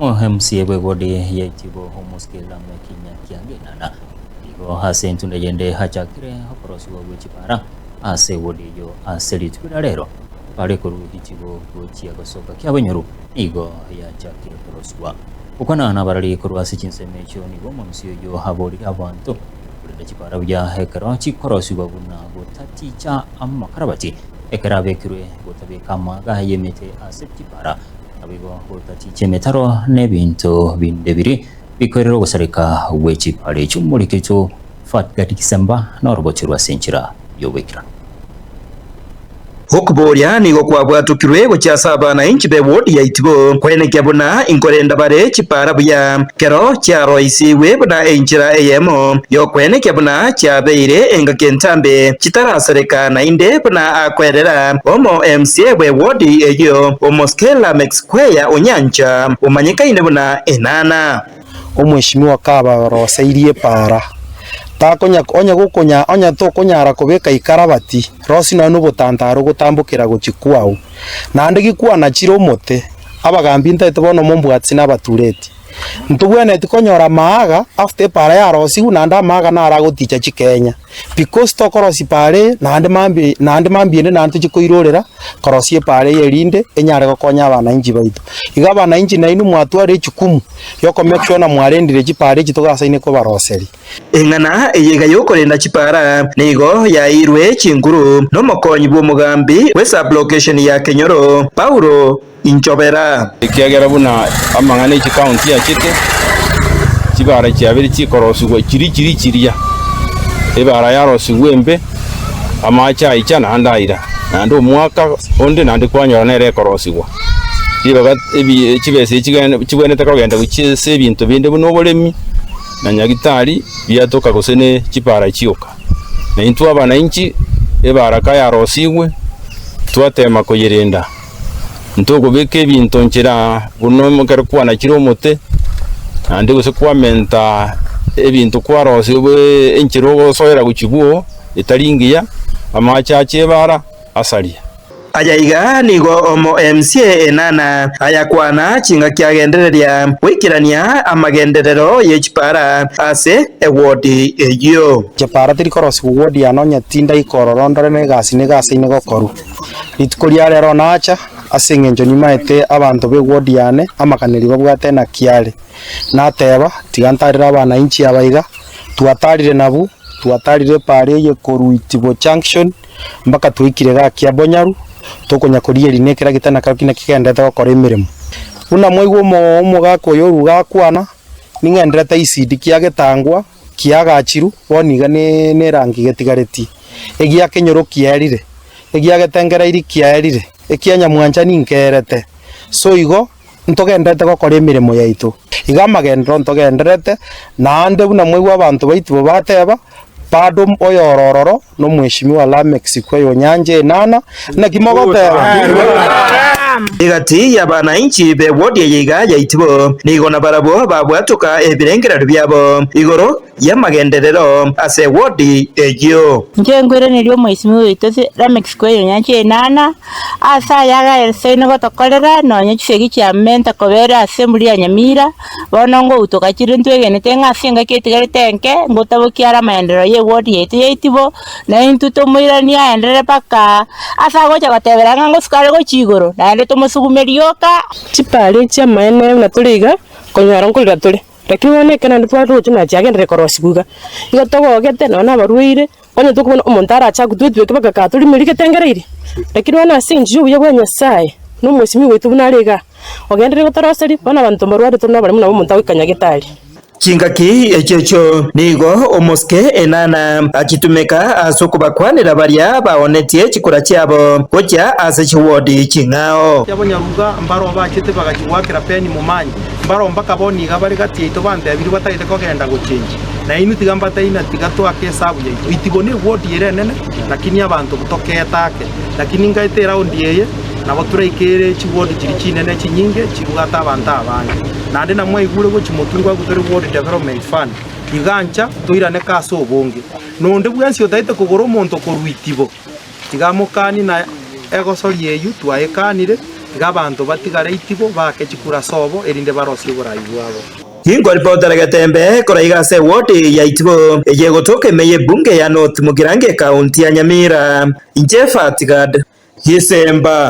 OmoMCA bw'ewodi ya Itibo Omosike Lameck Nyakiange Enana nigo ase entunda eyende achakire okorosigwa gwe chipara ase ewodi eyio ase rituko ria rero. Epara ekorwa Itibo gochia gosoka Kiabonyoru nigo yachakire korosigwa. Gokwana nabarari korwa ase chinsemo echio nigo omoMCA oyio aborire abanto korenda chipara buya ekero chikorosigwa buna gotaticha amakarabati ekero abekirwe gotabeka amaga y'emete ase chipara. Naboigo gotaticha emetaro na ebinto binde biria bikoirera ogosareka gwe chipara echio. Omoriki oito Fatgad Kisemba norogochi rw'ase enchera y'oboikeranu. Okoboria nigo kwabwatokirwe gochia ase abanainchi b'ewodi ya Itibo, koenekia buna inkorenda bare chipara buya, kero chiaroisigwe buna enchera eyemo y'okoenekia buna chiabeire engaki entambe chitarasareka naende buna akoerera omo MCA bwe ward eyio Omoskela Mcsquare Onyancha omanyekaine buna Enana. Omweshimiwa kabaroseirie epaara, takonya onye gokonya onye tokonyara kobeka ikarabati, rosi nonya nobotantare ogotambokera gochia kwao. Naende gikwanachire omote, abagambi ntaete bono mombwatisi na abatureti. Ntobwenereti konyora amaaga after epaara yarosigwe naende amaaga naro agoticha chikenya because tokorosia epaara eye naende mambia naende mambia ende naende tochie koirorera korosia epaara eye erinde enyare gokonya abanainchi baito. Igo abanainchi nainwe mwatwara echukumu ya oko make sure ng'a mwarendire chipaara echi togasaine kobaroseria. Eng'ana eye iga y'okorenda chipaara nigo yaeirwe chinguru nomokonyi bw'omogambi bw'esub-location ya Kenyoro, Paulo Inchobera. Ekiagera buna amang'ana e chikaunti achete, chibara chiabeire chikorosigwa chiri chiri chiria, ebara yarosigwa embe, amache aicha naende aira, naende omwaka onde naende kwanyora nere ekorosigwa. Ribaga ebi chibesa echi chigende chibwenerete kogenda gochia ase ebinto binde buna oboremi, na nyagitari, biatoka gose ne chipara chioka. Na intwe abanainchi, ebara kayarosigwe, twatema koyerenda. Ntokobeka ebinto nchera buna ekero kwanachire omote, naende gose kwamenta ebinto kwarosia obe enchera ogosoera gochia bwoo etari engiya, amache ache ebara asaria. Aya iga nigo omo MCA Enana ayakwana chingaki agendereria goikerania amagenderero ye chipara ase ewodi eyio. Chipara teri korosigwa wodi yane onye tindaika ororo ndore na egasi nigo aseine gokorwa. Rituko ria rero nacha, ase engencho nimaete abanto b'eward yane amaganeri babwate naki are. Nateba, tiga ntarere abanainchi aba iga, twatarire nabwo, twatarire epaara eye korwa Itibo Junction mpaka twaikire igaa Kiabonyaru, tokonya korigereria na ekeragita nakerokio naki kegendererete gokora emeremo. Buna mwaigwa omo omogaka oyo orwa iga akwana, ning'endererete ECD kiagetangwa, kiagachirwe, bono iga ne nerangi getigaretie, egiakenyoro kiaerire. Egiagetengereiri kiaerire, ekia nyamwanchani nkerete. So igo ntogendererete gokora emeremo yaito. Iga amagenderero ntogendererete, naende buna mwaigwa abanto baito bo bateba, bado oyore ororo nomweshimiwa Lameck Sikwei Onyancha Enana, naki mogoteba? Egati y'abanainchi b'ewodi eye iga yaitibo, nigo nabarabwo babwatoka ebirengererio biabo igoro y'amagenderero ase ewodi eyio. Inche nkoiraneria omoisimi oito Lameck Square Onyancha Enana, ase aya agaereseine gotokorera nonya chisegi chiamenta kobera ase emburi ya Nyamira, bono ngoutoka chire ntwegenete ng'a ase engaki etigarete enke, ngotabokia are amaenderero ya ewodi yaito ya Itibo, na intwe tomoiranie aenderere mpaka ase agocha gotebera ng'a ngosuka are gochia igoro, naende tomosugume rioka. Chipara echi amaene buna tore iga, konyora nkorera tore. Lakini bono ekero naende twaroche buna chiagenderere korosigwa iga, igo togogete nonya na abarwaire, onye tokobona omonto arache agotwetweke mpaka kaa torimeri getengereiri. Lakini bono ase enchera ya obuya bwa Nyasaye, na omosimi oito buna are igaa, ogenderere gotoroseria, bono abanto mbarwarete tore nabarimo nabo omonto agoika nyagetari. Chingaki echio echio nigo omosike Enana achitumeka ase okobakwanera baria baonetie chikura chiabo gochia ase chiwodi ching'ao. Abanyaruga mbaroo bachete bagachigoakera peni momanye, mbaroo mpaka bono iga bare gati yaito bantebirie batagete kogenda gochenchia. Na inwe tiga mbatebi na tiga toake esabu yaito. Itibo ne ward ere enene, lakini abanto tokeeta ake. Lakini ngaete eround eye, nabo toraikere chiward chiria chinene chinyinge chibwate abanto abange. Naende namwaigure gochia motwe nkwaigwe tore ward development fund. Iga ncha toiraneke ase obonge. Nonde bwensi otaete kogora omonto korwa itibo, tiga amokanie na egosoria eyio twayekanire. Tiga abanto batigare itibo, baake chikura ase obo, erinde barosie oborai bwabo. Inkoripotera getembe koraiga ase ewodi ya Itibo eye egotoka ime y'ebunge ya North Mugirango ekaunti ya Nyamira. Inche Fatigad Gisemba.